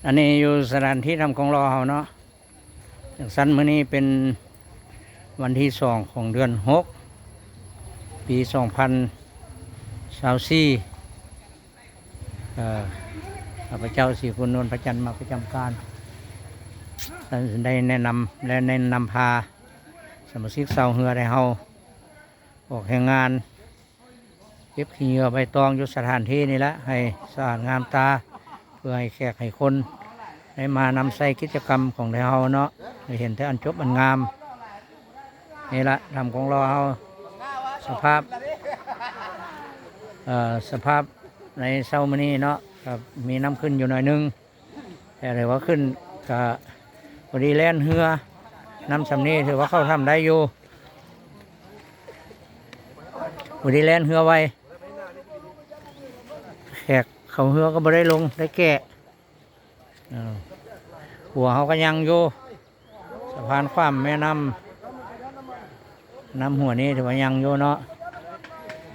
ອັນນີ້ຢູ່ສະຖານທີ່ຖ້ຳກອງລໍເຮົາເນາະ. ຈັ່ງຊັ້ນ ມື້ນີ້ເປັນວັນທີສອງຂອງເດືອນຫົກ ປີສອງພັນຊາວສີ່ ເອີ ຂ້າພະເຈົ້າ ສີຄຸນ ນວນພະຈັນ ມາປະຈຳການ ໄດ້ແນະນຳ ແລະ ແນະນຳພາສະມາຊິກຊາວເຮືອໄທເຮົາ ອອກແຮງງານເກັບຂີ້ເຫຍື້ອໃບຕອງຢູ່ສະຖານທີ່ນີ້ລະ ໃຫ້ສະອາດງາມຕາ ເພື່ອໃຫ້ແຂກໃຫ້ຄົນໄດ້ມານຳໃຊ້ກິດຈະກຳຂອງໄທເຮົາເນາະ ໃຫ້ເຫັນແຕ່ອັນຈົບອັນງາມ. ນີ້ລະ ຖ້ຳກອງລໍເຮົາ ສະພາບ ເອີ ສະພາບໃນເຊົ້າມື້ນີ້ເນາະ ກໍມີນ້ຳຂຶ້ນຢູ່ໜ້ອຍໜຶ່ງ. ແຕ່ຖືວ່າຂຶ້ນກະພໍດີແລ່ນເຮືອ ນ້ຳສ່ຳນີ້ຖືວ່າເຂົ້າຖ້ຳໄດ້ຢູ່ ພໍດີແລ່ນເຮືອໄວ. ແຂກເຂົ້າເຮືອກໍບໍ່ໄດ້ລົງ ໄດ້ແກ່ ເອີ ຫົວເຮົາກໍຍັງຢູ່ ສະພານຂ້າມແມ່ນ້ຳ ນ້ຳຫົວນີ້ຖືວ່າຍັງຢູ່ເນາະ.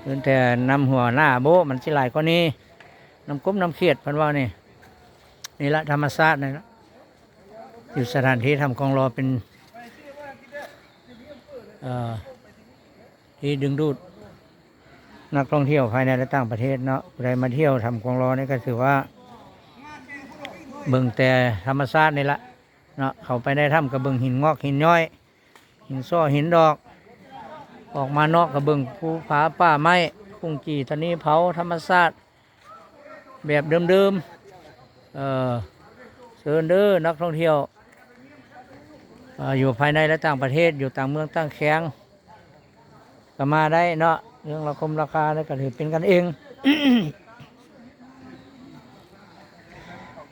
ເປັນແຕ່ນ້ຳຫົວໜ້າໂບ ມັນຊິຫຼາຍກວ່ານີ້ ນ້ຳກົບນ້ຳຂຽດເພິ່ນເວົ້ານີ້. ນີ້ລະ ທຳມະຊາດນີ້ລະ ຢູ່ສະຖານທີ່ຖ້ຳກອງລໍເປັນ ເອີ ທີ່ດຶງດູດນັກທ່ອງທ່ຽວພາຍໃນ ແລະ ຕ່າງປະເທດເນາະ. ຜູ້ໃດມາທ່ຽວຖ້ຳກອງລໍນີ້ກໍຖືວ່າເບິ່ງແຕ່ທຳມະຊາດນີ້ລະເນາະ. ເຂົ້າໄປໃນຖ້ຳກໍເບິ່ງຫີນງອກຫີນຍ້ອຍ ຫີນສໍ້ຫີນດອກ ອອກມານອກກໍເບິ່ງພູຜາປ່າໄມ້ ກຸ້ງກີ້ ຕານີເຜົາ ທຳມະຊາດ ແບບເດີມໆ. ເອີ ເຊີນເດີນັກທ່ອງທ່ຽວ ເອີ ຢູ່ພາຍໃນ ແລະ ຕ່າງປະເທດ ຢູ່ຕ່າງເມືອງຕ່າງແຂວງກໍມາໄດ້ເນາະ. ເລື່ອງລາຄົມລາຄານີ້ກໍຖືເປັນກັນເອງ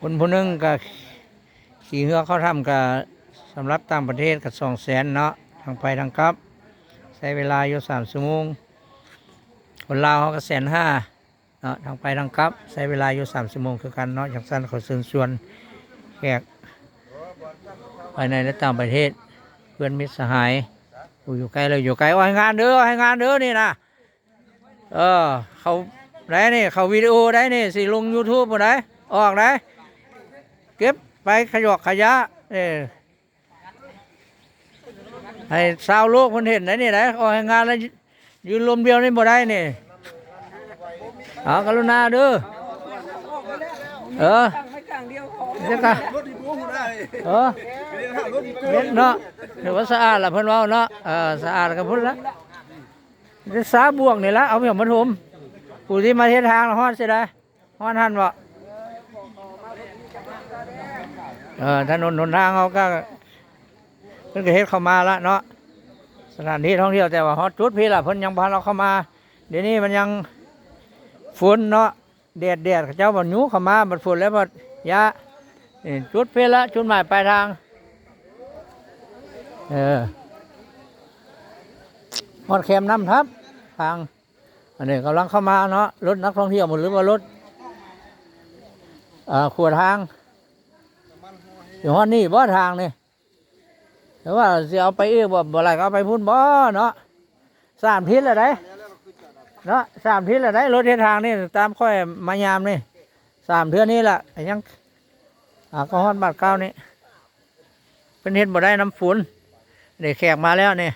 ຄົນຜູ້ໜຶ່ງກໍຂີ່ເຮືອເຂົ້າຖ້ຳ ກໍສຳລັບຕ່າງປະເທດກໍສອງແສນເນາະ ທັງໄປທັງກັບ ໃຊ້ເວລາຢູ່ສາມຊົ່ວໂມງ. ຄົນລາວເຮົາກໍແສນຫ້າ ເນາະ ທັງໄປທັງກັບ ໃຊ້ເວລາຢູ່ສາມຊົ່ວໂມງຄືກັນເນາະ. ຈັ່ງຊັ້ນ ຂໍເຊີນຊວນແຂກພາຍໃນ ແລະ ຕ່າງປະເທດ ເພື່ອນມິດສະຫາຍ ຜູ້ຢູ່ໃກ້ ແລະ ຢູ່ໄກ ອອກແຮງງານເດີ ອອກແຮງງານເດີນີ້ນະ. ເອີ ເຂົາໄດ້ນີ້ ເຂົາວິດີໂອໄດ້ນີ້ ຊິລົງຢູທູບພຸ້ນໃດ໋ ອອກໃດ໋ ເກັບໄປຂະຫຍອກຂະຢະ ເອີ ໃຫ້ຊາວໂລກເພິ່ນເຫັນໄດ໋ນີ້ໄດ໋ ອອກແຮງງານແລ້ວຢືນລົມດຽວນີ້ບໍ່ໄດ້ນີ້. ເອົາ ກະລຸນາເດີ ເອີ ຈັກກະ ເອີ ເຮັດເນາະ ຖືວ່າສະອາດລະ ເພິ່ນເວົ້າເນາະ ເອີ ສະອາດກະພຸ້ນລະ ແຕ່ຊາບວກນີ້ລະ ເອົາຫຍັງມາຖົມ ຜູ້ທີ່ມາເຮັດທາງລະຮອດຊິໄດ໋. ຮອດຫັ້ນບໍ່? ເອີ ຖະໜົນຫົນທາງເຮົາກໍ ເພິ່ນກໍເຮັດເຂົ້າມາລະເນາະ ສະຖານທີ່ທ່ອງທ່ຽວ ແຕ່ວ່າຮອດຈຸດພີ້ລະ ເພິ່ນຍັງບໍ່ທັນເອົາເຂົ້າມາ. ດຽວນີ້ມັນຍັງຝົນເນາະ ແດດໆ ເຂົາເຈົ້າບັດຍຸງເຂົ້າມາ ບັດຝົນແລ້ວບັດຢາ. ນີ້ຈຸດພີ້ລະ ຈຸດໝາຍປາຍທາງ ເອີ ຮອດແຄມນ້ຳທັບທາງ. ອັນນີ້ກຳລັງເຂົ້າມາເນາະ ລົດນັກທ່ອງທ່ຽວບໍ່ ຫຼືວ່າລົດ ເອີ ຂົວທາງ ຢູ່ຮອດນີ້ບໍ່ທາງນີ້ ຫຼືວ່າຊິເອົາໄປອີກບໍ່ ບໍ່ຫຼາຍກໍເອົາໄປພຸ້ນບໍ່ເນາະ. ສາມທິດແລ້ວໃດ໋ເນາະ ສາມທິດແລ້ວໃດ໋ ລົດເຮັດທາງນີ້ ຕາມຂ້ອຍມາຍາມນີ້ ສາມເທື່ອນີ້ລະ ຍັງ ອ່າ ກໍຮອດບາດກ້າວນີ້ ເພິ່ນເຮັດບໍ່ໄດ້ນຳຝົນ. ນີ້ແຂກມາແລ້ວນີ້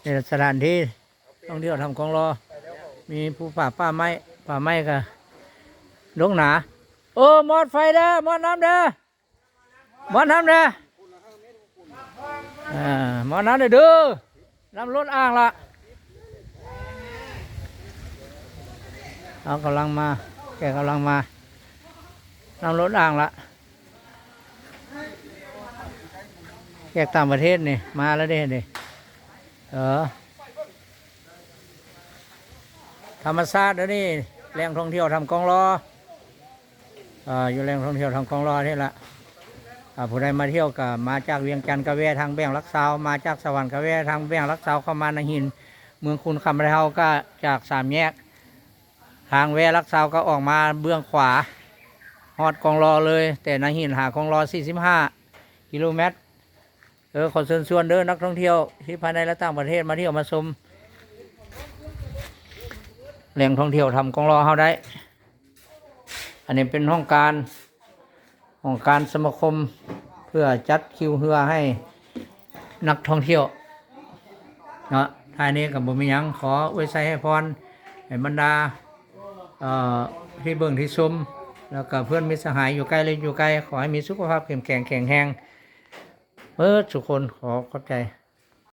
ນີ້ສະຖານທີ່ທ່ອງທ່ຽວຖ້ຳກອງລໍ ມີພູຜາປ່າໄມ້ ປ່າໄມ້ກໍດົກໜາ. ໂອ້ ມອດໄຟເດີ ມອດນ້ຳເດີ ມອດນ້ຳເດີ ເອີ ມອດນ້ຳເດີ ເດີ ນ້ຳລົ້ນອ່າງລະ ເອົາ ກຳລັງມາ ແຂກກຳລັງມາ ນ້ຳລົ້ນອ່າງລະ ແຂກຕ່າງປະເທດນີ້ມາແລ້ວເດ້ນີ້ ເອີ ທຳມະຊາດເດີນີ້ ແຫຼ່ງທ່ອງທ່ຽວຖ້ຳກອງລໍ ເອີ ຢູ່ແຫຼ່ງທ່ອງທ່ຽວຖ້ຳກອງລໍນີ້ລະ. ອ່າ ຜູ້ໃດມາທ່ຽວກໍມາຈາກວຽງຈັນກໍແວ່ທາງແບງຫຼັກຊາວ ມາຈາກສະຫວັນກໍແວ່ທາງແບງຫຼັກຊາວ ເຂົ້າມານາຫີນ ເມືອງຄູນຄຳໄທເຮົາ ກໍຈາກສາມແຍກທາງແວ່ຫຼັກຊາວ ກໍອອກມາເບື້ອງຂວາ ຮອດກອງລໍເລີຍ ແຕ່ນາຫີນຫາກອງລໍ ສີ່ສິບຫ້າກິໂລແມັດ. ເອີ ຂໍເຊີນຊວນເດີ ນັກທ່ອງທ່ຽວທີ່ພາຍໃນ ແລະ ຕ່າງປະເທດ ມາທ່ຽວມາຊົມແຫຼ່ງທ່ອງທ່ຽວຖ້ຳກອງລໍເຮົາໄດ້. ອັນນີ້ເປັນຫ້ອງການ ຫ້ອງການສະມາຄົມ ເພື່ອຈັດຄິວເຮືອໃຫ້ນັກທ່ອງທ່ຽວເນາະ. ທ້າຍນີ້ກໍບໍ່ມີຫຍັງ ຂໍອວຍໄຊໃຫ້ພອນໃຫ້ບັນດາ ເອີ ທີ່ເບິ່ງທີ່ຊົມ ແລ້ວກໍເພື່ອນມິດສະຫາຍຢູ່ໃກ້ ແລະ ຢູ່ໄກ ຂໍໃຫ້ມີສຸຂະພາບເຂັ້ມແຂງແຂງແຮງເບິດທຸກຄົນ. ຂໍຂອບໃຈ.